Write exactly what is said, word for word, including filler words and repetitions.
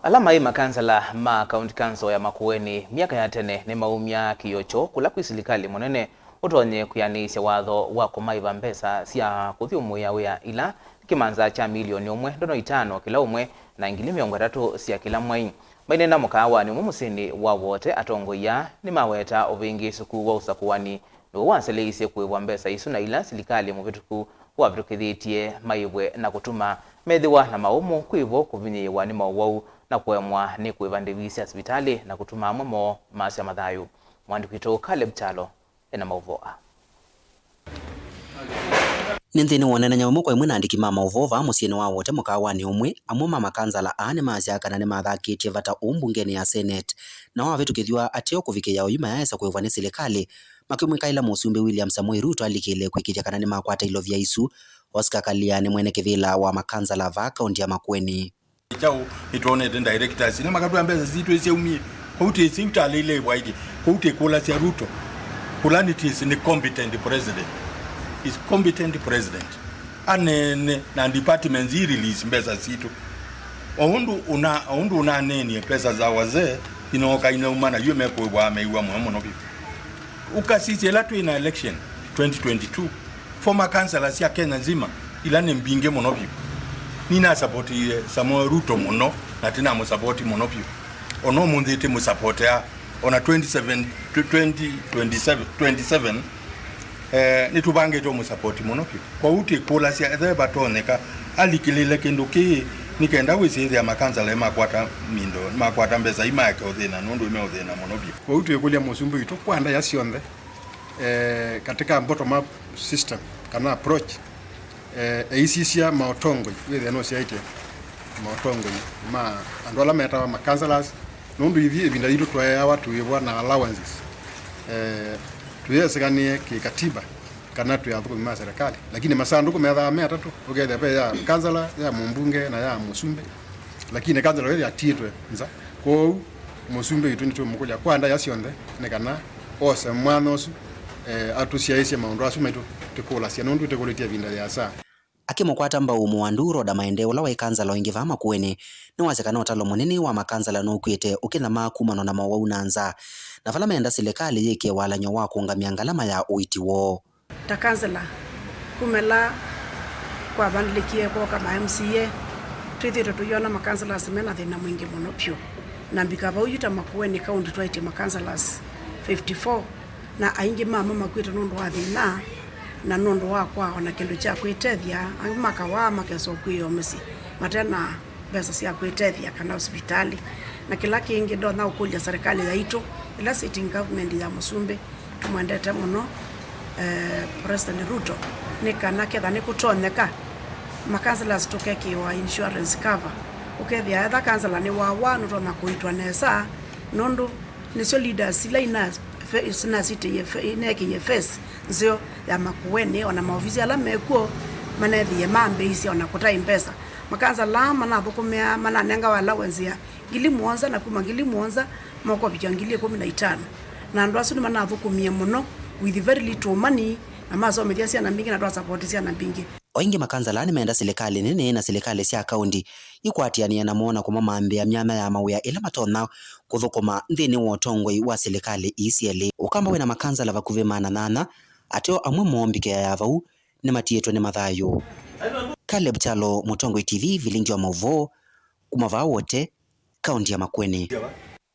Ala maĩ makansala ma County Council ya Makueni myaka ya tene nĩmaumya kĩĩo kyoo kũla kwĩ silikalĩ mũnene ũtonye kwĩanĩĩsya watho wa kũmaĩva mbesa sya kũthyũmũĩa wĩa ila nĩ kĩmanza kya milioni ũmwe ndono itano kĩla ũmwe na ngili mĩongo ĩtatũ sya kĩla mwei. Maineena mũkaawanĩ ũmwe mũsyĩnĩ wa Wote, atongoi aa nĩmaweta ũvĩngĩĩsĩku wa ũsakũani nĩw'o waseleisye kũĩvwa mbesa isu na ila silikalĩ mũvĩtũku wavĩtũkĩthĩtye maĩvwe na kũtuma methĩwa na maũmũ kwĩvo kũvinyĩĩwa nĩ maũwau na kũemwa nĩ kũĩva ndĩvi sya sivitalĩ na kũtuma amwe moo masya mathayũ. Mũandĩki witũ Caleb Kyalo ena maũvoo aa. Nĩ nthĩnĩ wa ũneenany'a ũmwe kwa ĩmwe na andĩki ma maũvoo vaa mũsyĩnĩ wa Wote mũkaawanĩ ũmwe, amwe ma makansala aa nĩmasyaa kana nĩmathakĩtye vata ũũ mbungenĩ ya Senate, nao avĩtũkĩthw'a ateo kũvikĩĩa oyu mayaesa kũĩvwa nĩ silikalĩ, makĩmwĩkaĩla Mũsumbĩ William Samoei Ruto alikĩle kwĩkĩĩthya kana nĩmakwata ilovia isu. Oscar Kalia nĩ mwene kĩvĩla wa makansala vaa kaunti ya Makueni. Kyaũ nĩtwonete directors ila makatwĩa mbesa sitũ isyaumie. Kwoou twĩsĩ ũtalĩile ĩvwaĩthye. Kwoou twĩkũlasya Ruto. Kũla nĩtwĩsĩ nĩ competent president. Is competent president. Aneene na departments i release mbesa sitũ. O ũndũ ũna, o ũndũ ũnaneenie pesa za wazee inooka inauma na yu mekũĩvwa ameiwa mũno mũno vyũ. Ũkasisya ĩla twĩ na election twenty twenty-two, former councillors sya Kenya nzima, ila nĩ mbingĩ mũno vyũ. Nĩnasapotĩie Samoei Ruto mũno, na tĩnamũsapoti mũno vyũ. Ona ũmũnthĩ tĩmũsapotea, ona twenty-seven, twenty twenty-seven, twenty-seven, eh, nĩtũvangĩte ũmũsapoti mũno vyũ. Kwoou twĩkũlasya ethĩwa vatonyeka alikĩlĩle kĩndũ kĩĩ, nĩ kenda wĩsĩ ĩthĩa makansala nĩmakwata mindo, nĩmakwata mbesa ii maeke ũthĩna, nũndũ nĩmeũthĩna mũno vyũ. Kwoou twĩkũlya mũsumbĩ witũ kwa ndaĩa syonthe, eh, katika bottom up system kana approach, eh, eisisya maũtongoi, wĩthĩa nũsyaĩtye maũtongoi ma andũ ala metawa makansalas, nũndũ ithyĩ ĩvinda yitũ twaeawa tũĩvwa na allowances, eh, twĩesĩkanĩe kĩkatiba kana twĩ athũkũmi ma serikali, lakini masandũkũ methĩawa me atatũ, ũkethĩa ve ya kansala, ya mũmbunge na ya mũsumbĩ, lakini kansala wĩthĩa atiĩtwe nza. Kwoou mũsumbĩ witũ nĩtũmũkũlya kwa ndaĩa syonthe nĩ kana ose mwanya ũsu, eh, atũsyaĩĩsye maũndũ asu maitũ tũkũlasya, nũndũ tũkũlĩtye ĩvinda yĩasa. Akĩmũkwata mbau Mũwandu, Rhoda Maende, ũla waĩ kansala o ĩngĩ vaa Makueni, nĩwasya kana ũtalo mũnene wa makansala nũkw'ĩte ũkĩnyamaa kumana na mowau na nza, na vala meenda silikalĩ yĩkĩe walany'o wa kũũngamya ngalama ya ũiiti woo. Ta kansala, kuma ĩla kwavandĩlĩkie kwooka ma M C A, twĩthĩĩtwe tũiona makansalas me na thĩna mwingĩ mũno vyũ. Na mbika vau yu ta Makueni County twaĩtye makansalas fifty-four, na aingĩ mamo makw'ĩte nũndũ wa thĩna na nũndũ wa kwaa o na kĩndũ kya kwĩtethya, angĩ makawaa makesa o kwĩyomesya mate na mbesa sya kwĩtethya kana sivitalĩ. Na kĩla kĩngĩ ndonya ũkũlya serikali yaitũ, ĩla sitting government ya mũsumbĩ, tũmwendete mũno, eh, President Ruto, nĩ kana ketha nĩkũtonyeka, makansalas tũkekĩwa insurance cover. Ũkethĩa etha kansala nĩwawaa, nũtonya kũitwa nesa, nũndũ nĩsyo leaders ila ina-, fe-, sinasitĩie fe-, inekĩie face nzeo ya Makueni, ona maovisi ala mekw'o manethĩie mambĩĩsya ona kũtaĩ mbesa. Makansala aa manathũkũmĩaa, mananengawa allowance ya ngili mũonza, na kuma ngili mũonza mokovika ngili ĩkũmi na itano. Na andũ asu nĩmanathũkũmie mũno with very little money, na masomethya syana mbingĩ, na twasapoti syana mbingĩ. O ĩngĩ, makansala nĩmenda silikalĩ nene na silikalĩ sya kaunti ikwatĩanĩe namo na kũmamambĩa myanya ya mawĩa ĩla matonya kũthũkũma nthĩnĩ wa ũtongoi wa silikalĩ ii syelĩ. Ũkamba wĩna makansala vakuvĩ maana nyanya, ateo amwe moo mbikĩa ya vau nĩmatiĩtwe nĩ mathayũ. Caleb Kyalo, Mũtongoi T V, vilingi wa maũvoo, kuma vaa Wote, kaunti ya Makueni.